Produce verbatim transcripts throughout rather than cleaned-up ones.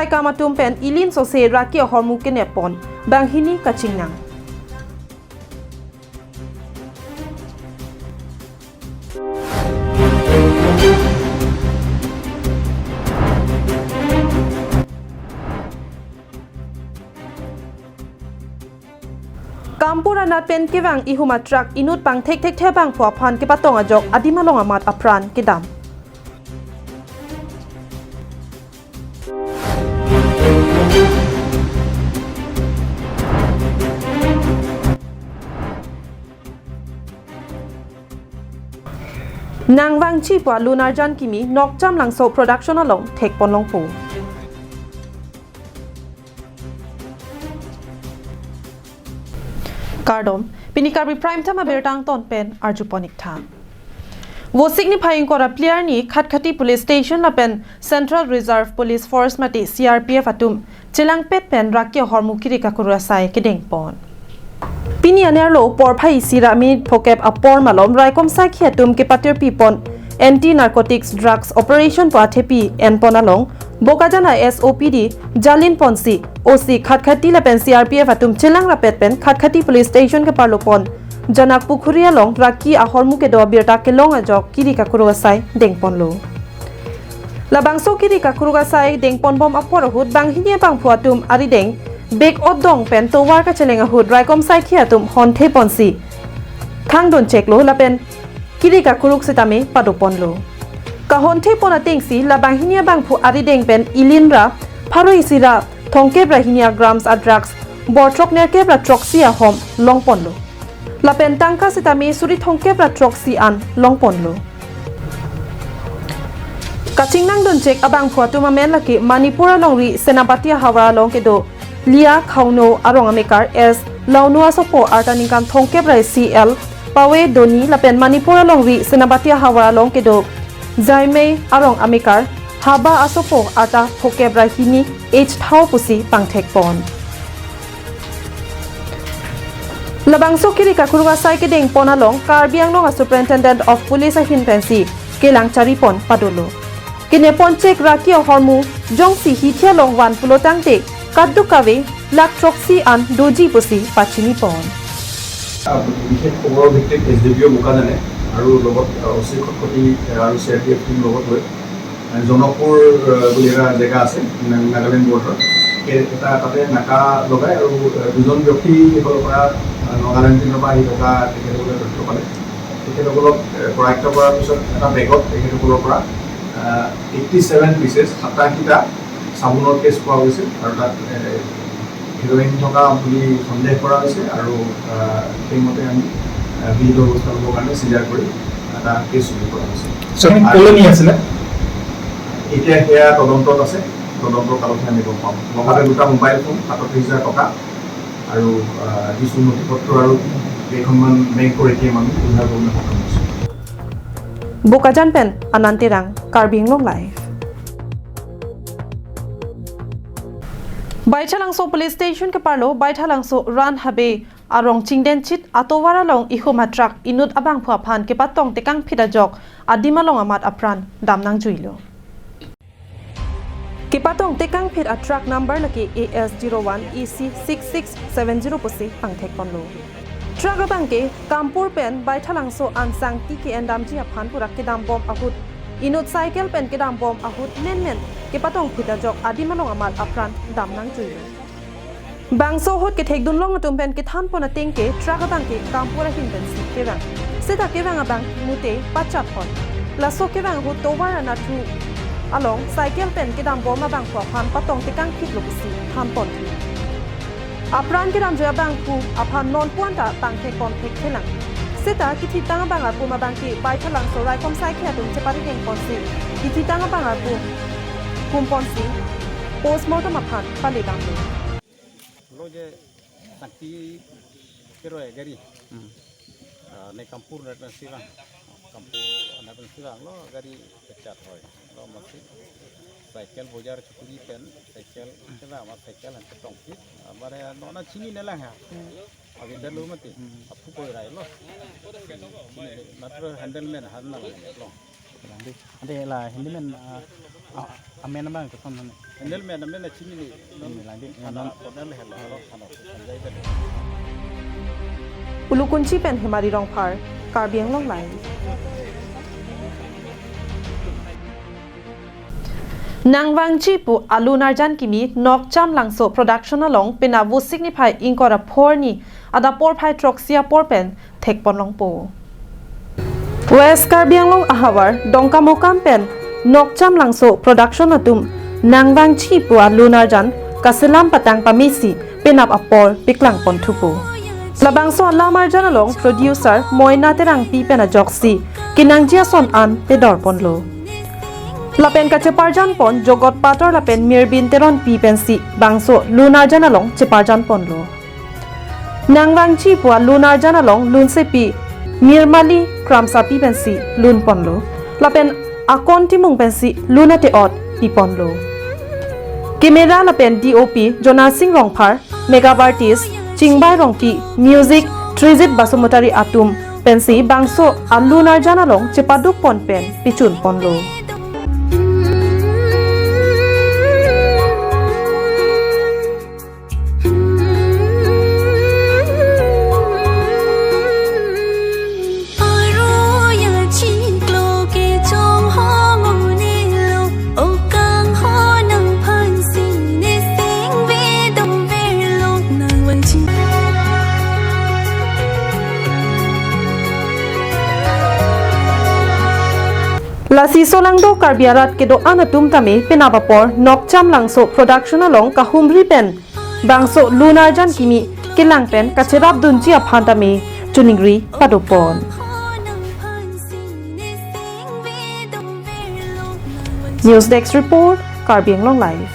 kam atum pen ilin sose raki ahormu kenep pon, banghini kachingnang. Kampur anat pen kevang ihum a truck inut pangthek thekthe abangphu aphan kepatong ajok adim along amat apran kedam. Nangvangji pu a Lunarjan Kimi, Nokcham Langso Production along thekpon longpo. Kardom, pini Karbi Prime Time abirta angton pen arjupon ik tha. Vosik niphai ingkoi ra phli arni Khatkhati Police Station lapen Central Reserve Police Force mate C R P F atum chelangpet pen raki ahormu kiri kakuruk asai kedengpon. Pini anerlo porphai isi ra minute phokep apor malom raikom saikhi atum kepatirpi pon anti narcotics drugs operation pu athepi enpon along Bokajan a S O P D jalin ponsi O C Khatkhati lapen C R P F atum chelang rapet pen Khatkhati Police Station keparlo pon Janak Pukhuri along raki ahormu kedo abirta kelong ajok kiri kakuruk asai dengponlo. Labangso kiri kakuruk asai dengpon bom apor ahut banghini abangphu atum arideng bag odong pen tovar kacheleng ahut raikom saikhi atum honthe ponsi thangdun cheklo lapen kiri kakuruk sitame padoponlo. Kahonthe pon atengsi labanghini abangphu arideng pen ilin ra pharo isi ra thongkep ra hini a grams a drugs bor throk nerkep ra throksi ahom longponlo. Lapen tangka sitame suri thongkep ra throksi an longponlo. Kachingnang dunchek abangphu atum amen lake Manipur alongri Senapati ahavar along kedo Lia Khauno arong amekar S Launo asopo arta ningkan thongkep ra isi el Pawe Doni lapen Manipur alongri Senapati ahavar along kedo Jaimei arong amekar Haba asopo arta phokep ra hini H Thao pusi pangthekpon. Labangso kiri kakuruk asai kedengpon along Karbi Anglong a Superintendent of Police ahin pensi kelang charipon padolo. Kenepon chek raki ahormu jongsi hithi along van pulo tangte kadokave lakh throksi an doji pusi pachinipon. বিশেষ খবৰৰ ভিত্তিত S D P অ' বোকাজানে আৰু লগত, আহ, অ' চি খটখটি, আহ, আৰু চি R P F team লগত লৈ, আহ, জনকপুৰ, আহ, বুলি এটা জেগা আছে, না-, নাগালেণ্ড বৰ্ডাৰ। সেই এটা তাতে নাকা লগাই আৰু, আহ, দুজন ব্যক্তিসকলৰ পৰা, আহ, নগালেণ্ড পিনৰ পৰা আহি থকা তেখেতসকলে তথ্য পালে। তেখেতসকলক, আহ, কৰায়ত্ত কৰাৰ পিছত এটা বেগত তেখেতসকলৰ পৰা, আহ, এইটি ছেভেন পিচেছ, সাতাশীটা চাবোনৰ কেছ পোৱা গৈছে আৰু তাত, আহ, হেৰইন থকা বুলি সন্দেহ কৰা হৈছে আৰু, আহ, সেইমতে আমি, আহ, বিহিত ব্যৱস্থা ল'বৰ কাৰণে চিজাৰ কৰি এটা কেছ ৰুজু কৰা হৈছে। চ' আৰু কলনী আছিলে? এতিয়া সেয়া তদন্তত আছে, তদন্তৰ কালতহে আমি গম পাম। লগতে দুটা মোবাইল ফোন, সাতত্ৰিশ হাজাৰ টকা আৰু, আহ, কিছু নথি পত্ৰ আৰু কেইখনমান বেংকৰ এ টি এম আমি উদ্ধাৰ কৰিবলৈ সক্ষম হৈছোঁ। Bokajan pen Anand Terang, Karbi Anglong Live. Baithalangso Police Station keparlo Baithalangso Ran Habe arong chingdenchit atovar along ihum a truck inut abangphu aphan kepatong tekangphit ajok adim along amat apran damnangjuilo. Kepatong tekangphit a truck number lake A S zero one E C six six seven zero pusi pangthekponlo. Truck abangke Kampur pen Baithalangso an sangti ke-endamji aphan pura kedambom ahut, inut cycle pen kedambom ahut menmen kepatongphit ajok adim along amat apran damnangjuilo. Bangso ahut kethekdunlong atum pen kethanpon atengke truck abangke Kampur ahin pensi kevang. Seta kevang abang mute pachat hon. Laso kevang ahut tovar anathu along cycle pen kedambom abangphu aphan patong tekangphitlo pusi thanpon. Apran kedamjoi abangphu aphan nonpu anta pangthekpon thekthelang. Seta kithitang abang arpum abangke Baithalangso raikom saikhi atum cheparidengponsi kithitang abang arpum kumponsi postmortem aphan paledamlo. Lo je sangti keroi gari. Hmm. Ah, ne Kampur anat pensi vang. Kampur anat pensi vanglo gari pachat hoi. Lo masi cycle bojar chukuri pen cycle kena ama cycle han ketongphit. Amare nona chinine lang ha. Hmm. Agi dalu mati. Hmm. Aphu koi rai lo. Chinine, matro handle men han lang lo. Ante, ante la handyman, ah, ah, amen abang koson han? Handle me, handle me na chini ni. Ulukunchi pen Hemari Rongphar, Karbi Anglong Live. Nangvangji pu alu narjan kimi Nokcham Langso Production along penap Vosik niphai ingkoi ra phongo ni adap porphai throksi apor pen thekpon longpo. West Karbi Anglong ahavar Dongkamukam pen Nokcham Langso Production atum nangvangji pu alu narjan kaselam patang pamesi penap apor peklangpon thupo. Labangso alu narjan along producer Moina Terangpi pen ajoksi kenangji ason an pedorponlo. Lapen kacheparjanpon Jogot Pator lapen Mirbin Teronpi pensi bangso alu narjan along cheparjanponlo. Nangvangji pu alu narjan along lunsepi Mirmali Kramsapi pensi lunponlo. Lapen Akon Timung pensi lun ate-ot piponlo. Camera lapen D O P Jonasing Rongphar, makeup artist Chingbai Rongpi, music Trijit Basumatary atum pensi bangso alu narjan along chepadukpon pen pichunponlo. Lasi solangdo Karbi arat kedo-an atum tame penap apor Nokcham Langso Production along kahumri pen bangso alu narjan kimi kelang pen kacherapdunji aphan tame choningri padopon. News Desk Report, Karbi Anglong Live.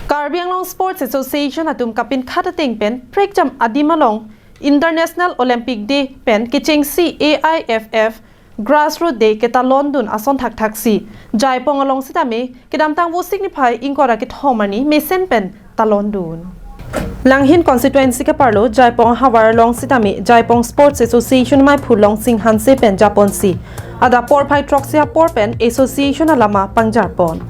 Karbi Anglong Sports Association atum kapinkhat ateng pen prekjam adim along International Olympic Day pen kechengsi A I F F Grassroot Day ketalondun ason thakthaksi Jaipong along sitame kedamtang Vosik niphai ingkoi ra kethom arni mesen pen talondun. Langhin constituency keparlo Jaipong ahavar along sitame Jaipong Sports Association ameiphu Longsing Hanse pen japonsi adap porphai throksi apor pen association alama pangjarpon.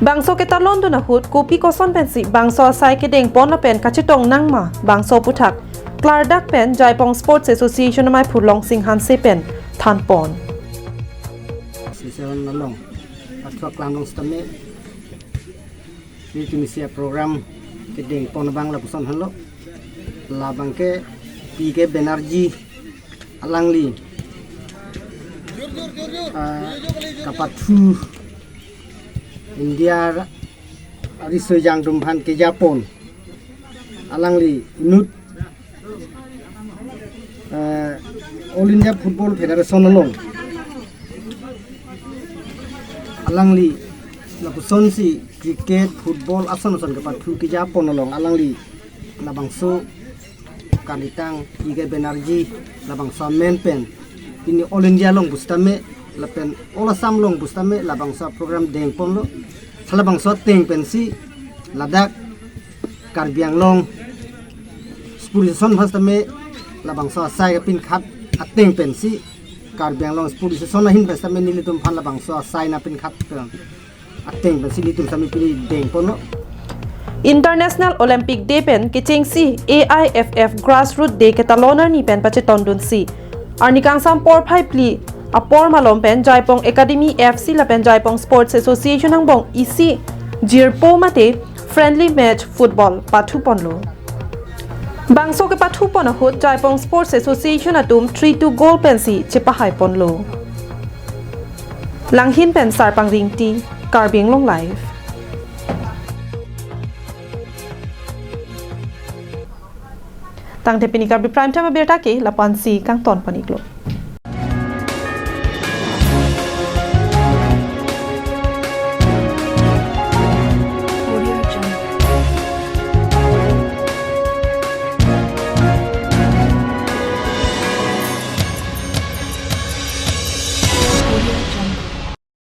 Bangso ketalondun ahut kopi koson pensi bangso asai kedengpon lapen kachetong nangma bangso aputhak klardak pen Jaipong Sports Association ameiphu Longsing Hanse pen thanpon. Association along pathu aklam along sitame, ini tunisia program kedengpon abang lapuson henlo. Labang ke P K Banerjee alangli, ah, kapathu India riso ejang atum aphan kejapon. Alangli inut, eh, All India Football Federation along alangli lapusonsi cricket, football ason ason kepathu kejapon along alangli labangso kalitang P K Banerjee labangso amen pen pini All India along pusitame lapen All Assam along pusitame labangso program dengponlo. Halabangso ateng pensi ladak Karbi Anglong Sports Association aphan sitame labangso asai kapinkhat ateng pensi Karbi Anglong Sports Association ahin pen sitame nelitum aphan labangso asai nangpinkhat pen ateng pensi nelitum sitame pini dengponlo. International Olympic Day pen kechengsi A I F F Grassroot Day ketalon arni pen pachetondunsi arni kangsam porphai phli apor malom pen Jaipong Academy F C lapen Jaipong Sports Association angbong isi jirpo mate friendly match football pathuponlo. Bangso kepathupon ahut Jaipong Sports Association atum three two goal pensi chepahaiponlo. Langhin pen Sarpang Ringti, Karbi Anglong Live. Tangte pini Karbi Prime Time abirta ke lapu-ansi kangtonpon-iklo.